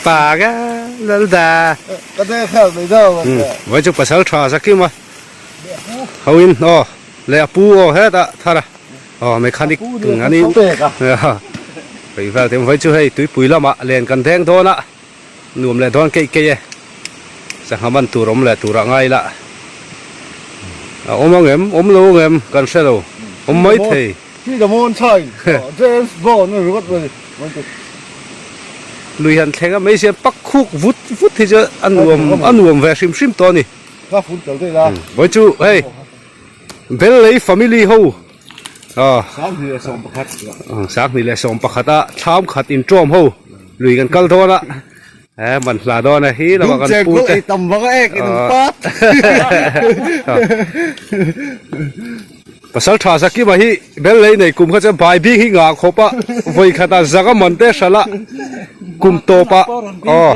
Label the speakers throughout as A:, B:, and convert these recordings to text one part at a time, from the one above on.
A: Pa ka lal da.
B: Ka te khal mai do.
A: Vai chu pasal tha zakim a. Hoin aw le a pu aw heta thara. Aw mechanic ani. Hei vel te vai chu hei tuipui lama len kan deng dawn a. Nuam leh dawn keih keih e. Sangha man tur awm leh turah ngai ila. A awm ang em? Awm lo ang em? Kan hre lo. Awm mai thei.
B: Khi ka mawn chhain James Bond a ringawt mai mai.
A: Lui han thleng a mai sian pak khuk vut vut hi chu a nuam a nuam ve hrim hrim tawh a ni.
B: Ka fun tel daih la.
A: Vawi chu hei Bellei family ho
B: 21.
A: 21 a thlam khat inṭawm ho lui kan kal dawn a he man hla dawn a hi lama kan pu te
B: tam vang a ek in pat
A: pasal tha zakima hi bel lei nei kum kha chuan bai bik hi ngah khawp a vawi khat a zak a man te hralh a kum tawp ah aw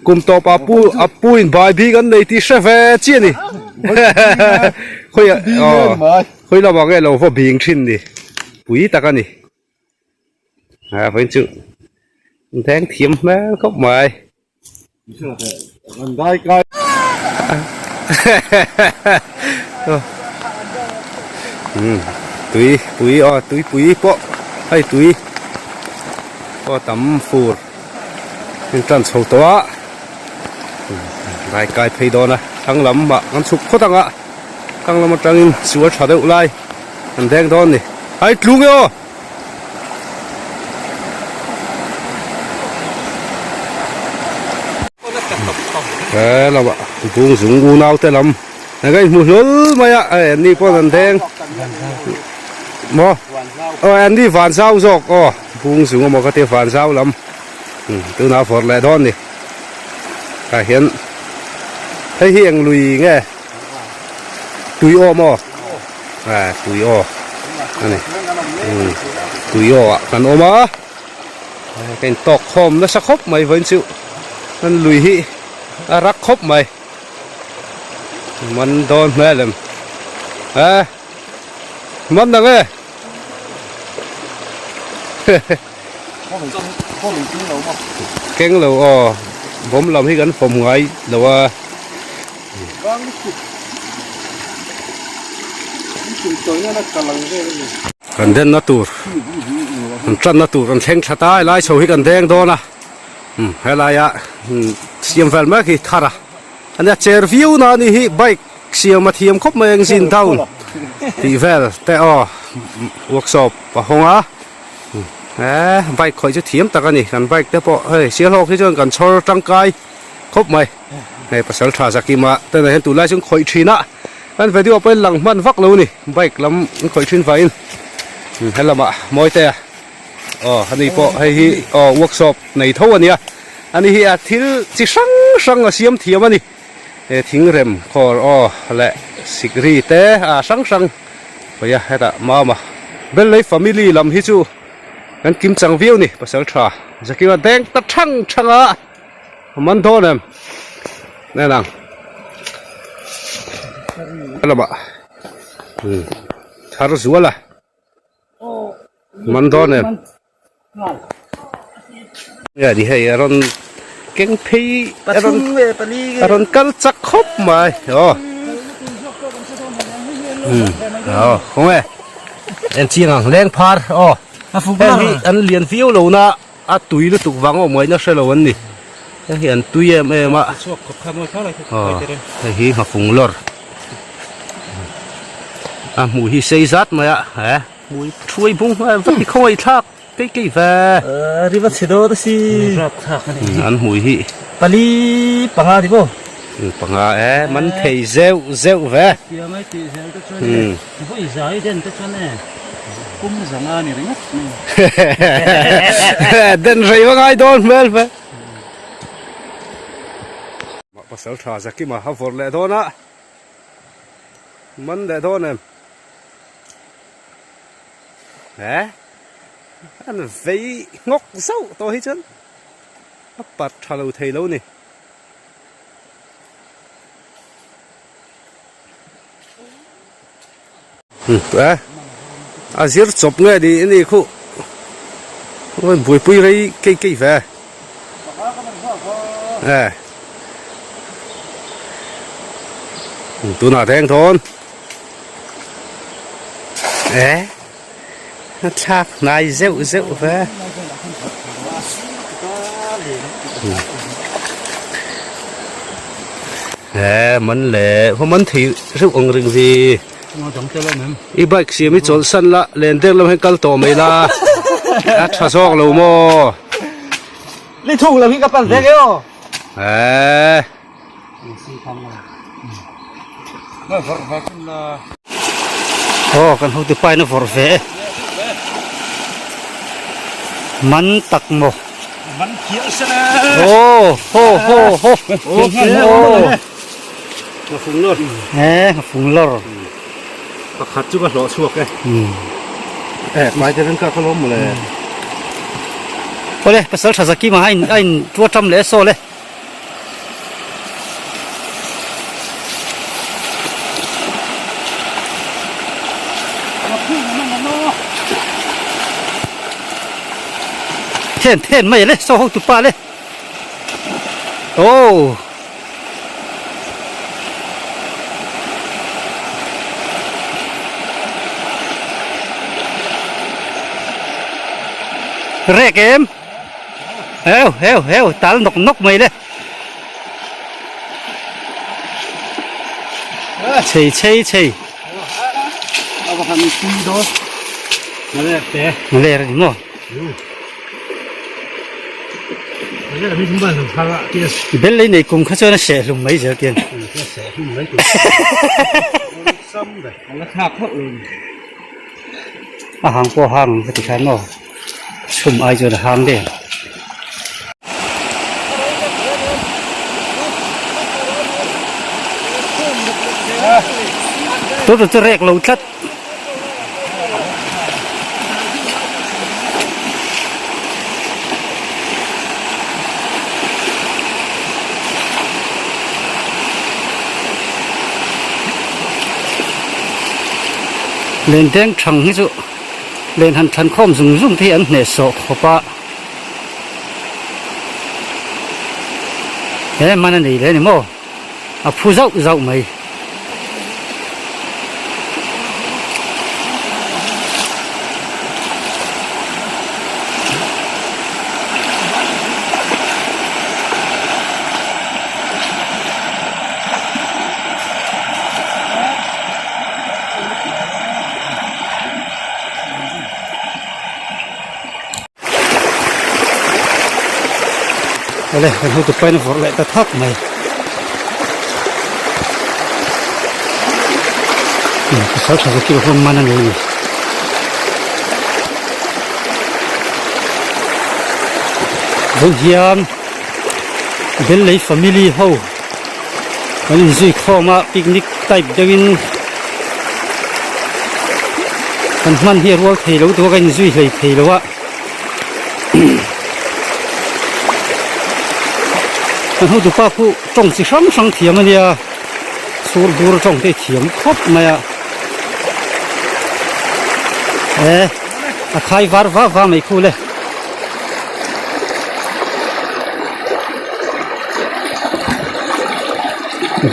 A: kum tawp ah pu a pu in bai bik an nei tih hre ve chiah a ni khawi aw. Khawi lamah nge lo va bing thin ni pui tak a ni a vawiin chu deng thiam hmel khawp mai tui pui aw tui pui pawh hei tui pawh tam fur in tan chho tawh a dai kai phei dawn a thlang lam ah kan chhuk phawt ang a. Thlang lam atangin sual tha deuh lai an deng dawn ni. Hai tlung e aw! He lamah bung zung unau te lam eng a inhmu hlawl mai a, hei an ni pawh an deng maw aw an ni van zau zawk aw bung zung emaw ka tia van zau lam tunah a vawrh leh dawn ni tah hian hei hi eng lui nge. Tui aw maw? A tui aw a ni. Tui aw ah kan awm a. Ka in tawk khawm nasa khawp mai vawiin chu kan lui hi a rak khawp mai. Man dawn hmel em? A man nang e. Keng lo aw bawm lam hi kan fawm ngai lo a. Kan denna tur kan tanna tur kan thleng thla ta helai chho hi kan deng dawn a helaia siam vel mek hi thar a ania cher viau na anih hi bike siam a thiam khawp mai engine down tih vel te aw workshop a hawng a he bike khawih chu thiam tak a ni kan bike te pawh hei sialhawk hi chuan kan chhawr tangkai khawp mai hei pasal tha zakima te nen hian tunlai chu an khawih thin a kan video pawhin lang hman vak lo a ni bike lam an khawih thin vangin helamah mawite aw ani pawh hei hi aw workshop nei tho a nia ani hi a thil chi hrang hrang a siam thiam a ni he thingrem khawr aw leh sikri te a hrang hrang hawi a hetah mama bellei family lam hi chu kan kim chang viau a ni pasal tha zakima deng ta thang thang a. A man dawn em? Nen ang. A lamah thar zual a. Man dawn em? Nge ni hei a rawn keng phei a rawn a rawn kal chak khawp mai aw. Aw khaw nge en chiang ang leng phar aw. Heng hi an lian viau lo na. A tui lutuk vang awm ngaihna hre lo an ni. Hei hi an tui em em a. Aw hei hi nghafung lawr. A hmuh hi sei zat mai a he hmui thuai bung a va ti khawngaih thlak kei kei ve.
C: Ri va chhe dawt a si.
A: An hmui hi.
C: Pali panga ti maw?
A: Panga e man thei zeuh zeuh ve.
C: Tiang ai tih zel te chuan e. Vawi zai den te chuan e kum zanga ni ringawt mai.
A: Den rei va ngai dawn hmel ve. Mah pasal tha Zakima a vawrh leh dawn a, man leh dawn em? He an vei nghawk zauh tawh hi chuan a pat tha lo thei lo ni. A zir chawp nge ni ni khu buaipui rei kei kei ve. E. Tunah deng dawn. E. A thlak hnai zeuh zeuh ve. E man le ho man thei reuh ang ring vi. I bike siam i chawlh san la len deng lam hian kal tawh mai la a tha zawk lo maw.
B: Ni thung lam hi ka pan vek e aw.
A: Eee.
C: Aw kan hotu pa in a vawrh ve e. Man tak maw.
A: Man khial se le.
C: Aw ho ho ho. Aw.
A: Ngafung lawr.
C: Eee ngafung lawr.
A: Pakhat chu ka hlawh chhuak e. Eh, mai te rin ka ka lawm mawle.
C: Awle, pasal tha zaki mah a in a in tua tam leh saw le. Then then mai le saw ho tu pa le. Oh. Rek em heo heo heo tal nawk nawk mai le chei chei chei ler ni maw Bel lei nei kum kha chuan a seh hlum mai zel tiang. A hang pawh a hang ang ka ti khan maw chhum ai chuan a hang deuh. Tuna chu rek lo tlat. Len deng thang hi chu len han than khawm zung zung te hi an hneh sawh khawp a he man a nei leh a ni maw. A phu zauh zauh mai. Awle kan hotu pain a vawrh leh ta thak mai pasal tha zawk hi hawm man a nei a ni. Vawi hian Bellei family ho kan inzui khawm a picnic type deuhin kan hman hi a rual thei lo tura kan inzui hlei thei lo a. Kan hotu pa pawh tawng chi hrang hrang thiam a nia chhur bur tawng te thiam khawp mai a e a khai var va va mai khu le.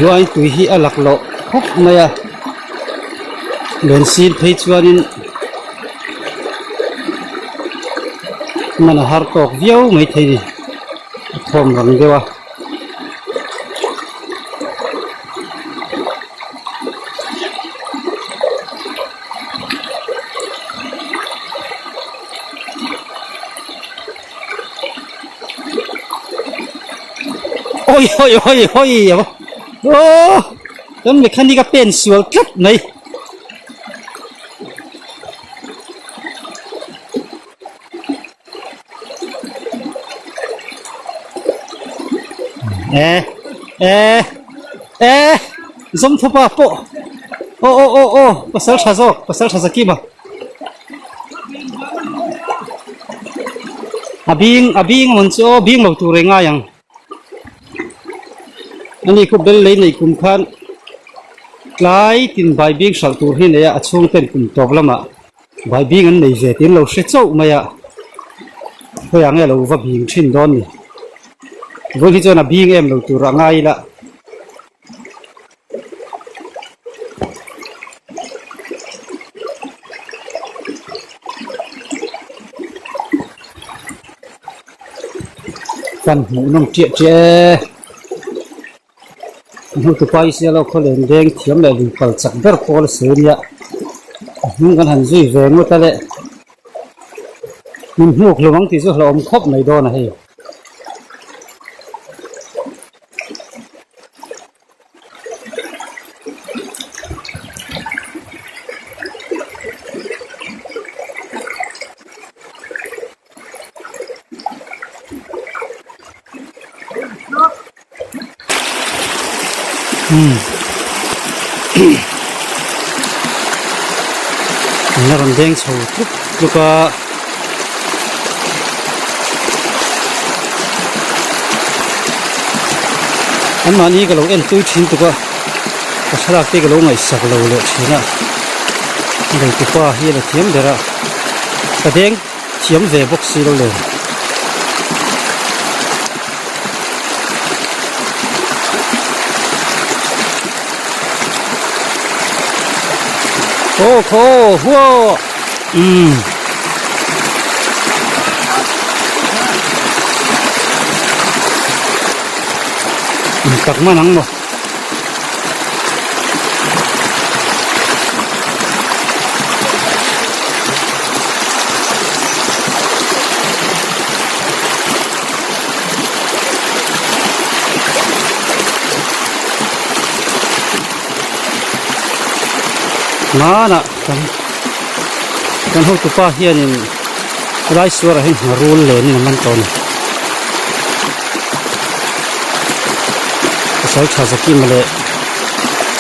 C: Ruai tui hi a laklawh khawp mai a lensil phei chuanin. Man a har tawk viau mai thei ni a thawm rang deuh a. Oi oi oi oi aw kan mechanic a pen sual tlat mai. E e e zawmthawpa pawh aw aw aw aw pasal tha zawk pasal tha zakima a bing a bing a rawn chu aw bing lo tur e ngai ang. Ani khu bel lei nei kum khan tlai tin bai bing hralh tur hi nei a a chhung ten kum tawp lamah bai bing an nei ve tih an lo hre chauh mai a khawiah nge lo va bing thin dawn ni. Vawiin hi chuan a bing em lo tur a ngai ila. Kan hmuh nawm chiah chiah e. A hnutu pa i sia lo khaw len deng thiam leh lui kal chak ber pawl a sawi a nia. A hnung kan han zui ve ngawt a le. Min hnuk hlum ang tih chu hlauhawm khawp mai dawn a hei. Umm an la rawn deng chho tluk tluk a. An mahni ka lo en tui thin tuk a ka thlalak te ka lo ngaihsak lo leh thin a leitupa hi a la thiam ber a ka deng thiam ve bawk si lo le. Aw khaw huaw umm. In tak man ang maw. Hmanah kan kan hotupa hianin helai suarah hian ngharul lenin a man tawh a ni. Pasal tha Zakima leh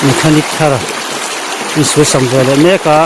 C: mechanic thar an sual sam ve leh mek a.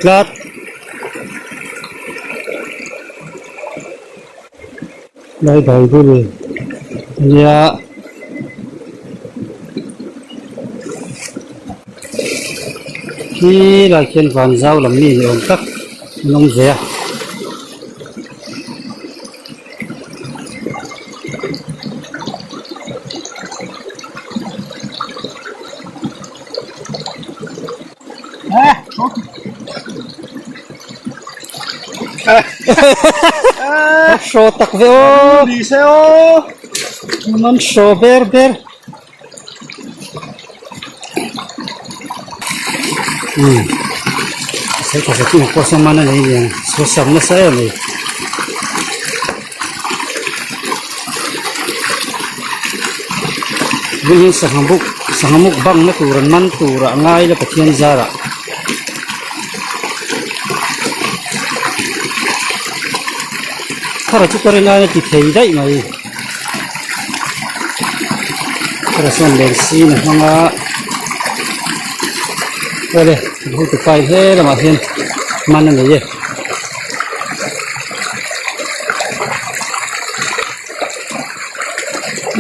C: Tlat lai bible ania khi lai khian van zau lam mi ni awm tak an awm ve a. Hraw tak ve aw
B: Ni se aw
C: Man hraw ber ber umm pawh sawn man a nei aniang saw sam nasa em mai. Hei hi sangha buk sangha muk bang na tur an man tur ah ngai la Pathian zarah thar chu ka rin aia ti thei daih mai thar sawn len sin a hmang a awle hotu pai he lamah hian man a nei e.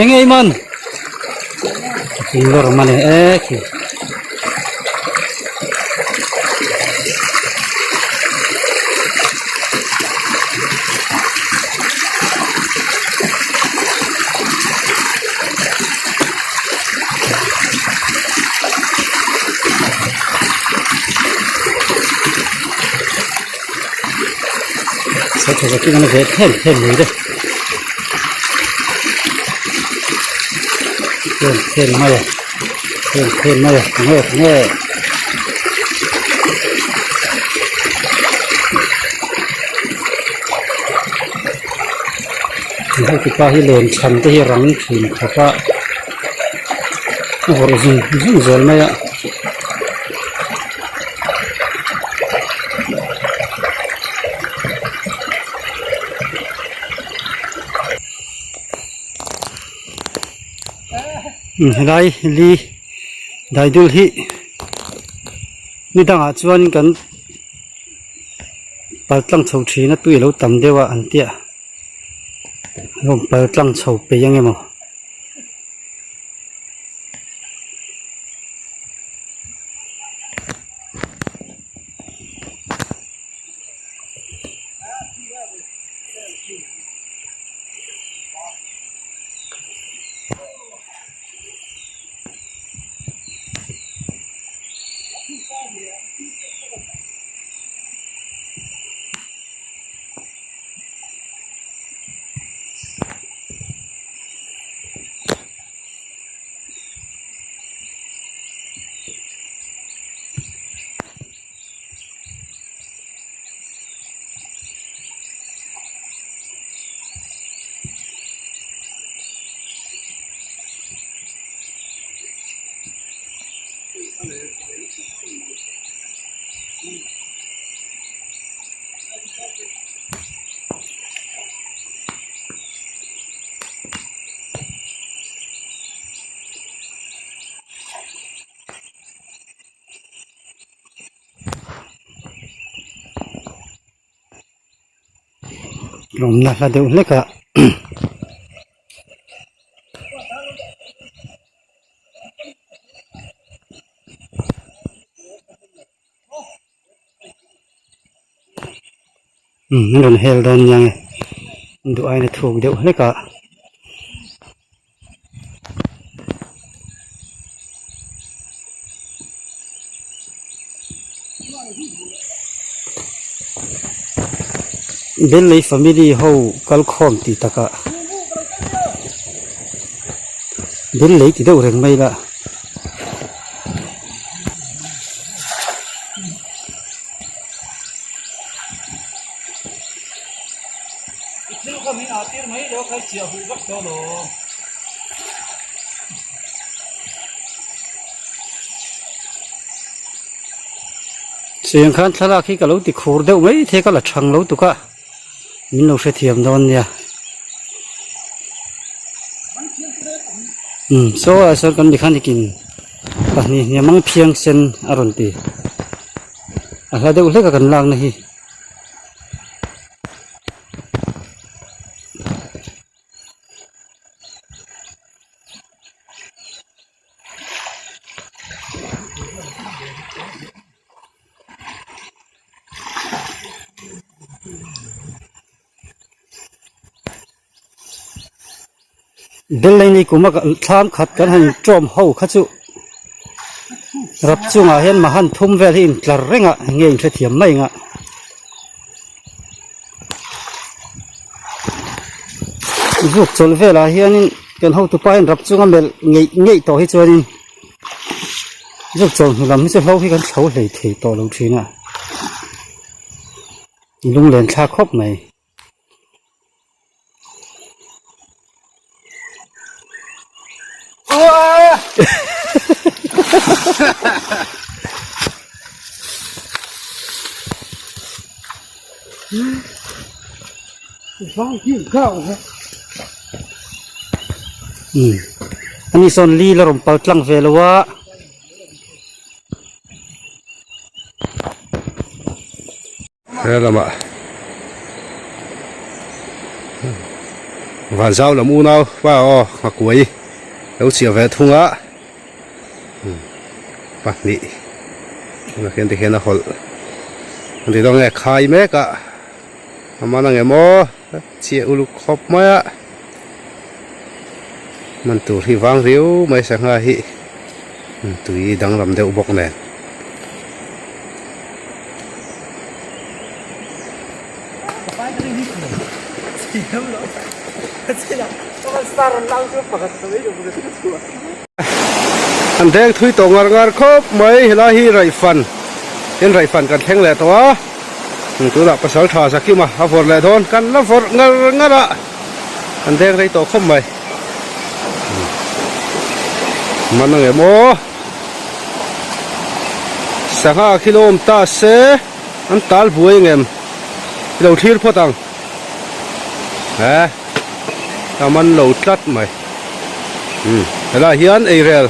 C: Eng nge i man? Thing lawr man e e khi. Tha zakin an ve them them mai le them them mai a them them mai a nge nge hei tipa hi len chhan te hi rang thin khawp a a vawrh zung zung zel mai a. Helai li daidul hi ni dangah chuan kan pal tlang chho thin a tui a lo tam deuh a an tia rawn pal tlang chho peih ang emaw. Lawmna hla deuh hlek a umm an rawn hel dawn nia nge duh aiin a thuk deuh hlek a. Bellei family ho kal khawm tih takah Bellei ti deuh reng mai la. Cheng khan thlalak hi ka lo ti khur deuh mai thei ka la chhang lo tuk a min lo hrethiam dawn nia umm saw ah sawn kan mechanic in pahnih hniam ang phiang sen a rawn ti a hla deuh hlek a kan lakna hi. Bel lei kum a thlam khat kan han tawm ho kha chu rap chungah hian mahan thum vel hi intlar reng a eng nge inhrethiam mai ang a. Zuk chawlh velah hianin kan hotupa hian rap chunga melh ngeih ngeih tawh hi chuanin zuk chawlh hnu lam hi chu hlo hi kan thlo hlei thei tawh lo thin a lunglen thlak khawp mai. Ani sawn li la rawn pal tlang ve lo a.
A: He lamah Vanzau lam unau pa aw nghakuai lo chhiah ve thung a pahnih tunah khian tikhian a hawlh an ti dawn nge khai mek a a man ang em aw chhiah uluk khawp mai a man tur hi vang riau mai sangha hi tui danglam deuh bawk nen. An deng thui tawh ngar ngar khawp mai helai hi raihfan tin raihfan kan thleng leh tawh a tunah pasal tha Zakima a vawrh leh dawn kan la vawrh ngar ngar a an deng rei tawh khawp mai man ang em aw. Sangha khi lo awm ta se an tal buai ang em i lo thlir phawt ang he a man lo tlat mai umm. Helaiah hian eirel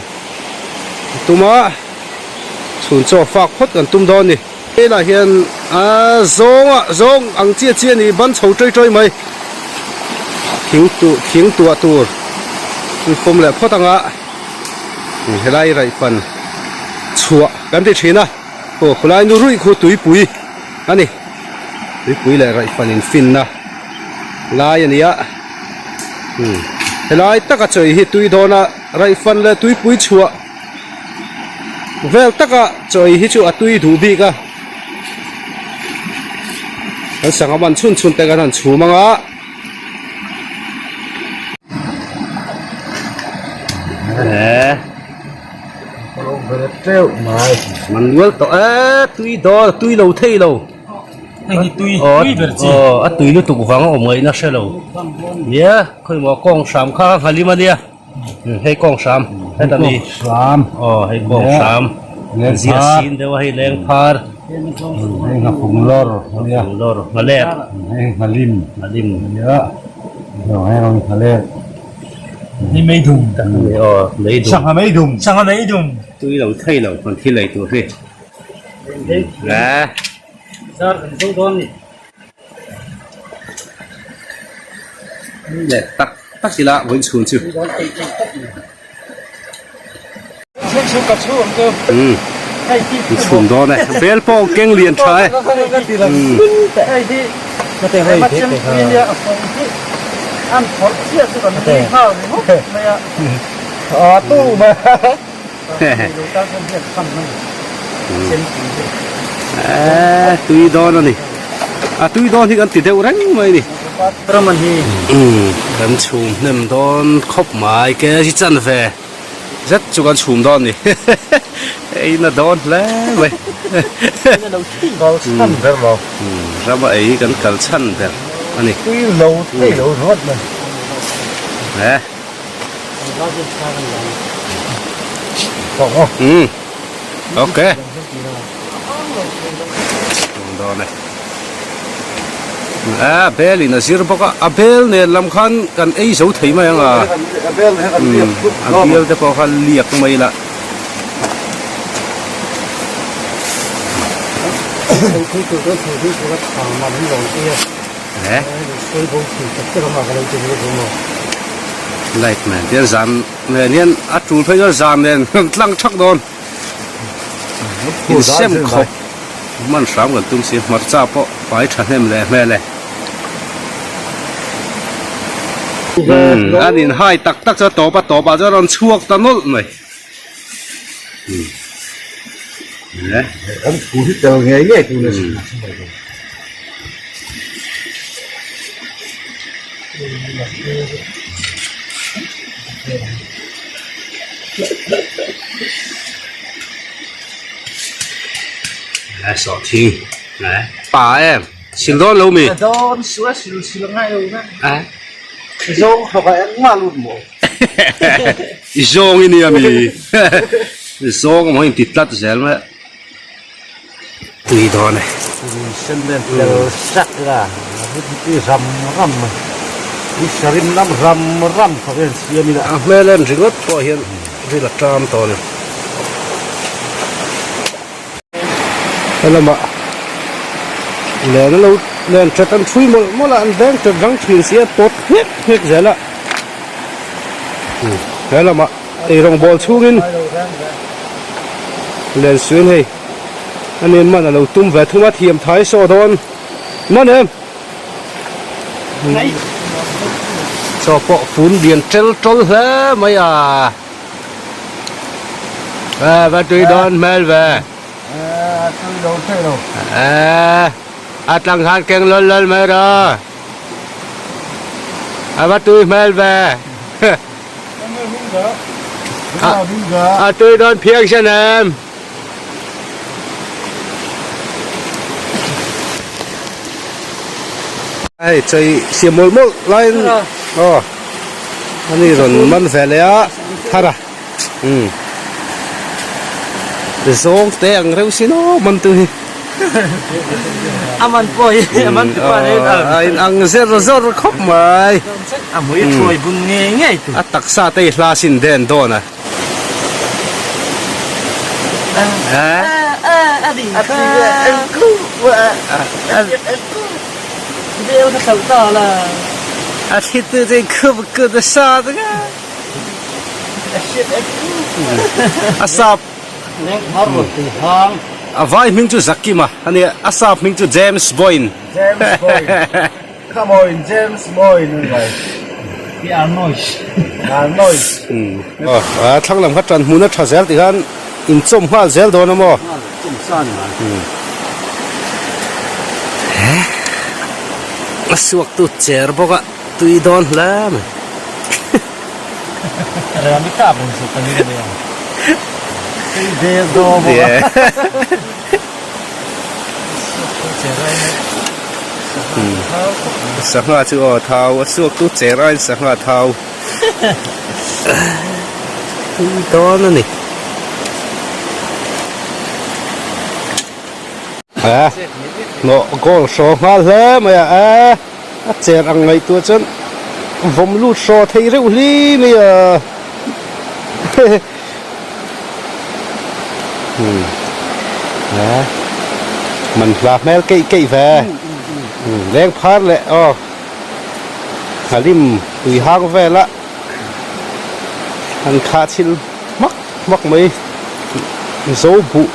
A: tum a, chhun chaw fak phawt kan tum dawn a ni. Helaiah hian aaa zawng ah zawng ang chiah chiah a ni ban chho ṭawi ṭawi mai thing tuh thing tuah tur an pawm leh phawt ang a, helai raihpan chhuah kan ti ṭhin a. Aw khawlai nu ruih khu tuipui a ni tuipui leh raihfan infinna lai a ni a umm helai taka chawi hi tui dawna raihfan leh tuipui chhuah vel taka chawi hi chu a tui duh bik a kan sangha man chhun chhun te kan han chhum ang a. Man nual tawh e tui dawn a tui lo thei lo
C: Hei hi tui tui ber chi
A: aw a tui lutuk vang a awm ngaihna hre lo nia khawimaw kawng hram kha a nghalim a nia hei kawng hram heta mi
B: hram
A: aw hei kawng hram zia sin deuh a hei leng phar
B: hei nghafung lawr ania
A: nghafung lawr nghalet
B: hei nghalim
A: nghalim
B: ania hei nghalet
C: Ni meidum.
A: Aw meidum.
B: Sangha meidum.
C: Sangha meidum.
A: Tui lo thei lo kan thil ei tur hi. Le.
C: Zar kan zo dawn ni.
A: Le tak tak ila vawiin chhun chu. Umm chhun dawn e bel pawh keng lian tha e umm. Eee tui dawn a ni a tui dawn hi kan ti deuh reng mai a ni umm kan chhum hnem dawn khawp mai ke hi chan ve. Zet chu kan chhum dawn ni ei na dawn hle mai
B: Kal chhan ber lo.
A: Rama ei hi kan kal chhan ber a ni.
B: Tui lo thei lo ringawt mai.
A: He. Umm ok. Chhum dawn e. A bel in a zir bawk a a bel nen lam khan kan ei zo thei mai ang a a bial te pawh kha liak mai ila. Light nen tian zan nen hian a tul phei chuan zan nen tlang thak dawn. Insem khawp hman hram kan tum si hmarcha pawh pai thahnem leh hmel e. Umm an inhai tak tak chu a tawp a tawp ah chuan a rawn chhuak ta nawlh mai. Umm
B: Kan thu hi tel ngei ngei tur a ni.
A: Nè sọ thi nè pa em sil dawn lo mi
B: dawn su a sil sil ngai lo na a zawng thawk a engmah lut maw
A: i zawng i nia mi zawng a maw in ti tlat zel mai tui dawn e
B: sen nen tel sak la ram ram mai i sarim lam ram ram khawp hian siam ila
A: a hmel en ringawt pawh hian ril a ṭam tawh a ni helamah len a lo len ṭhat an ṭhui mawlh mawlh a an veng ṭhat rang ṭhin si a tawt nghek nghek zel a helamah eirawngbawl chhungin len suin hei a nen man a lo tum ve thung a thiam thai saw dawn man em. Chaw pawh fun lian tel tawl hle mai a e va tui dawn hmel ve e a tlang khan keng lawl lawl mai rawh a va tui hmel ve a tui dawn phiangsen em. Hei chei siam mawlh mawlh laiin aw ani rawn man ve leh a thar a umm zawng te ang reuh sin aw man tu hi.
C: A man pawh hi a man tupa nen a
A: in ang zer zawr khawp mai.
C: A hmui thuai bun ngei ngei tu.
A: A taksa te hi hla sin den dawn a. A thli tu te khup kut a sa ta nga. A sap A vai hming chu Zakima a nia, a sap hming chu James Boyne.
B: James Boyne. Come on, James Boyne a ni mai.
C: Hi Arnois.
B: Arnois.
A: A thlang lam kha tan hmun a tha zel tikhan inchawm nghal zel dawn a maw?
C: Chawm sa ni mai.
A: A suak tu cher bawk a, tui dawn hle mai. Sangha chu aw thau a suak tu cher aiin sangha thau tui dawn a ni. A hnawh goal hraw nghal hle mai a a a cher ang ngaihtuah chuan vawm lut hraw thei reuh hli mai a umm a man hla hmel keih keih ve leng phar leh aw nghalim tui hang vela an khah chhil hmak hmak mai zo buh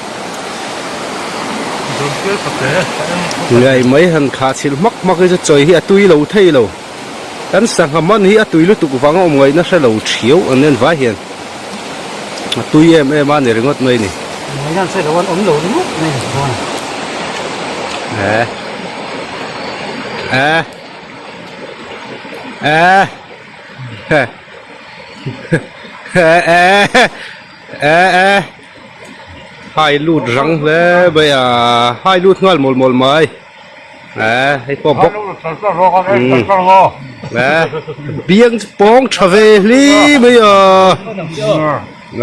A: ngei mai han khah chhilh hmak hmak hi chu chawi hi a tui lo thei lo kan sangha man hi a tui lutuk vang a awm ngaihna hre lo thiau an en vai hian a tui em em a ni ringawt mai ni. Eh eh eh. Eh eh hai lut rang hle mai a hai lut nghal mawl mawl mai eh hei pawh bawk eh biang chu pawng tha ve hli mai a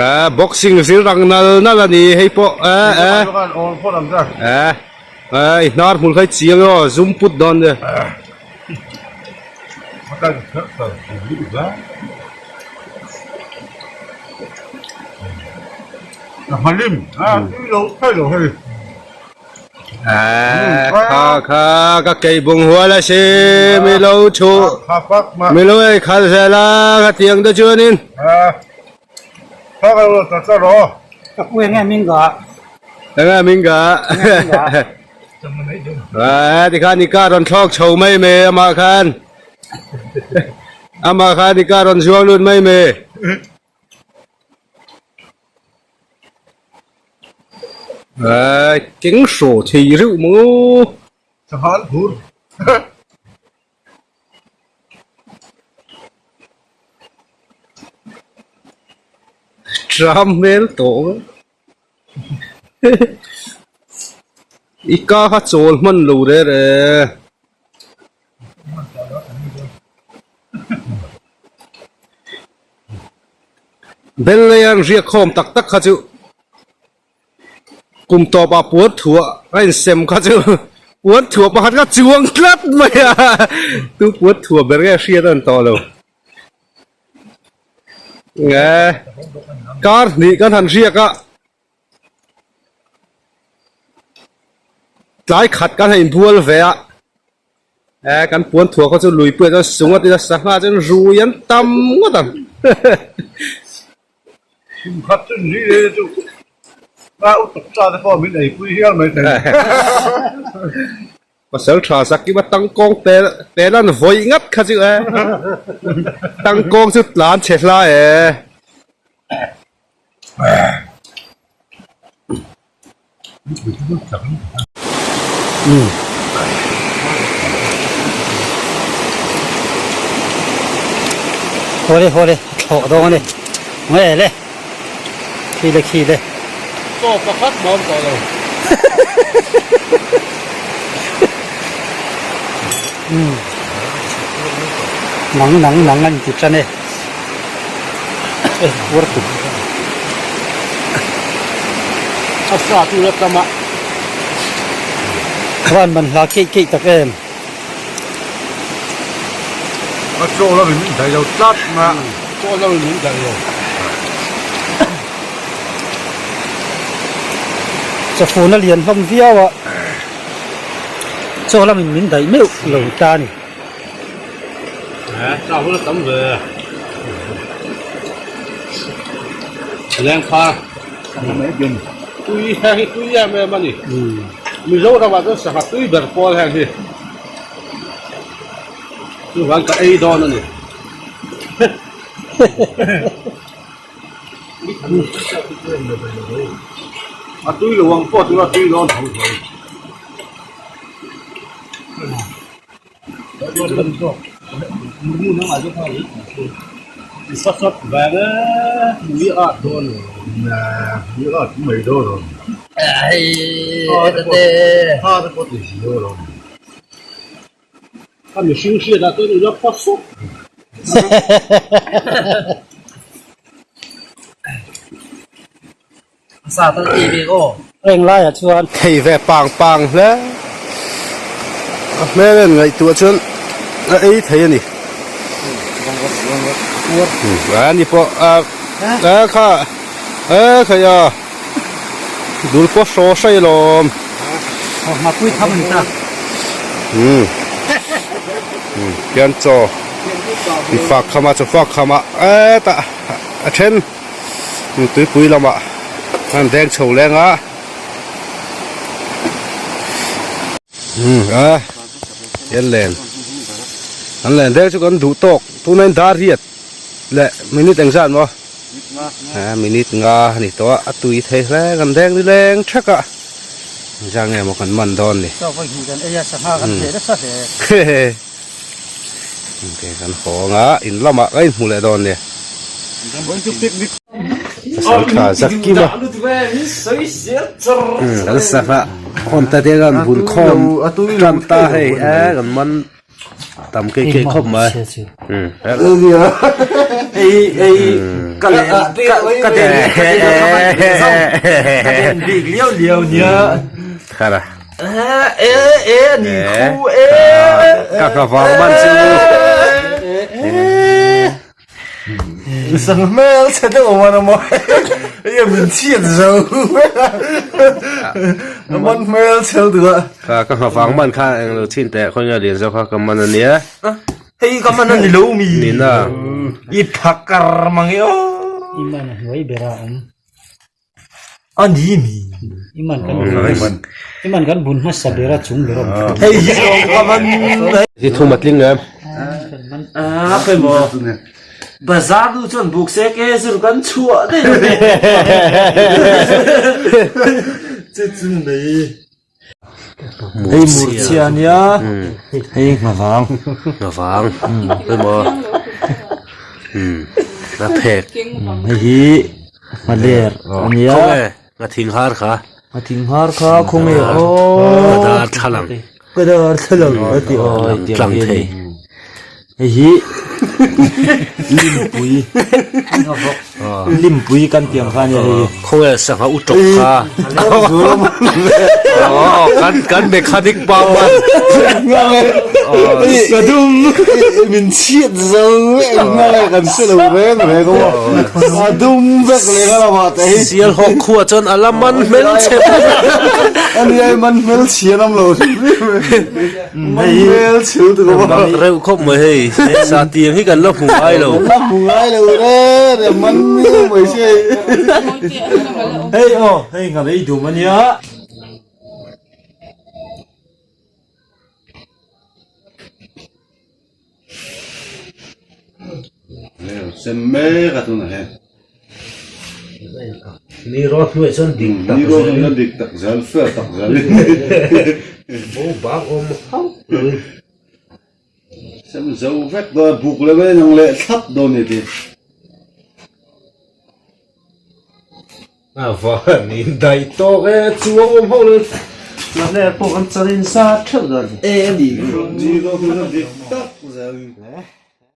A: eh boxing zir rang nal nal a ni hei pawh eh eh eh eh hnar hmul kha i chiang aw zum put dawn nia. Kha kha ka kei bung hual a si mi lo thu mi lo ei khal zel a ka tiang te chuanin. Enge min ga. Aa tikhan i car rawn thlawk chho mai mai amah khan amah khan i car rawn zuang lut mai mai. Aa keng hraw thei reuh maw. Tram hmel tawh. I ka kha chawl hman lo re re. Bel lei an riak khawm tak tak kha chu kum tawp ah puan thuah a insem kha chu puan thuah pakhat kha chuang tlat mai a tu puan thuah ber nge a hriat a ni tawh lo. Nge kar hnih kan han riak a tlai khat kan han inbual ve a e kan puan thuah kha chu lui pui ah chuan sung a tina sangha chuan rui an tam ngawt ang. Pasal tha sak kima tangkawng tel tel an vawi ngat kha chu e tangkawng chu tlan chhe hla e.
C: Hawle hawle thlawh dawn a ni nge le khi le khi le.
A: Chaw pakhat mah a awm tawh lo.
C: Nang nang nang an ti tan e e puar tuk
A: a sa chu la tam a.
C: Van man hla keih keih tak em.
A: A chaw lo in daih lo tlat mai a. Chaw lo in daih lo.
C: Chawfun a lian hlawm viau a. Chaw lamin min daih meuh lo ta a ni.
A: Chaw hun a tam ve. Lengphar. Tui heng hi tui em em a ni. Mizoramah chuan sangha tui ber pawl heng hi chuvang ka ei dawn a ni. A tui lo ang pawh chu a tui dawn tho tho. Mihring hriatah chuan i la pha sawk.
C: Reng laiah chuan
A: thei ve pang pang hle a hmel en ngaihtuah chuan a ei thei a ni a ni pawh a a kha a khaih a dul pawh hraw hraih alawm umm hian chaw fak kham a chaw fak kham a hetah a then. Tuipui lamah an deng chho leng a umm a hian len an len deng chu kan duh tawk tuna in dar riat leh minute engzat maw a minute nga a ni tawh a a tui thei hle kan deng ni leng thek a engzat nge maw kan man dawn ni hehe. Kan hawng a in lamah ka inhmu leh dawn nia. Pasal tha zak kim a. Kan sangha hawn ta te kan bun khawm tan ta hei e kan man tam keih keih khawp mai. Khara. Ka ka vang man chu.
B: Sang hmel chhe deuh awm an awm a. Hei min chhiat zo. A man hmel chhe lutuk a.
A: Ka ka nghavang man kha eng lo chhin teh khawi nge lian zawk kha ka man ania.
B: Hei ka man a ni lo mi.
A: Nina.
B: I phakar mang e aw.
C: I man a hnuai ber a awm.
B: A ni mi.
C: I man kan bun i man kan bun hmasa ber a chung ber a awm.
B: Hei hi zawng ka man.
A: Hi thum a tling em.
D: A khawi maw. Bazar nu chuan buk se ke zir kan chhuah daih lo ni.
B: Chu chu nei. Hei murchhia ania hei nghavang.
A: Nghavang hei maw a phek.
B: Hei hi nghaler ania.
A: Khawnge nghathing har kha.
B: Nghathing har kha khawnge aw.
A: Ka darthlalang.
B: Ka darthlalang a ti aw
A: tlang thei.
B: Hei hi limpui limpui kan tih ang kha ania hei hi.
A: Khawnge sangha u tawk kha. Kan kan mechanic pa man.
B: Ka dum min chhiat zo vek nge kan hre lo reng reng aw. A dum vek leh ka lamah te hi.
A: Sial hawk khua chuan a la man hmelchhe.
B: Ani ai man hmelchhe an awm lo hrim hrim. Man hmelchhe lutuk a
A: Bak reuh khawp mai hei. Sa tiang hi kan la hmu ngai lo.
B: Kan la hmu ngai lo re re man miau mai se hei. Hei aw hei ngavei dum ania.
E: Sem mek a tunah hian.
A: Ni rawt hnuai chuan dik tak
E: Ni rawt hnuai dik tak zel fair tak zel in.
A: Bo bak awm hauh lo in.
E: Sem zo vek dawn a buk leh mai nang leh thlap dawn ni ti.
A: A van in daih tawk e chuang awm hauh lo in.
D: Mahni pawh kan char in sa theuh dawn.
B: E a ni.
E: Ni rawt hnuai chuan dik tak zel in.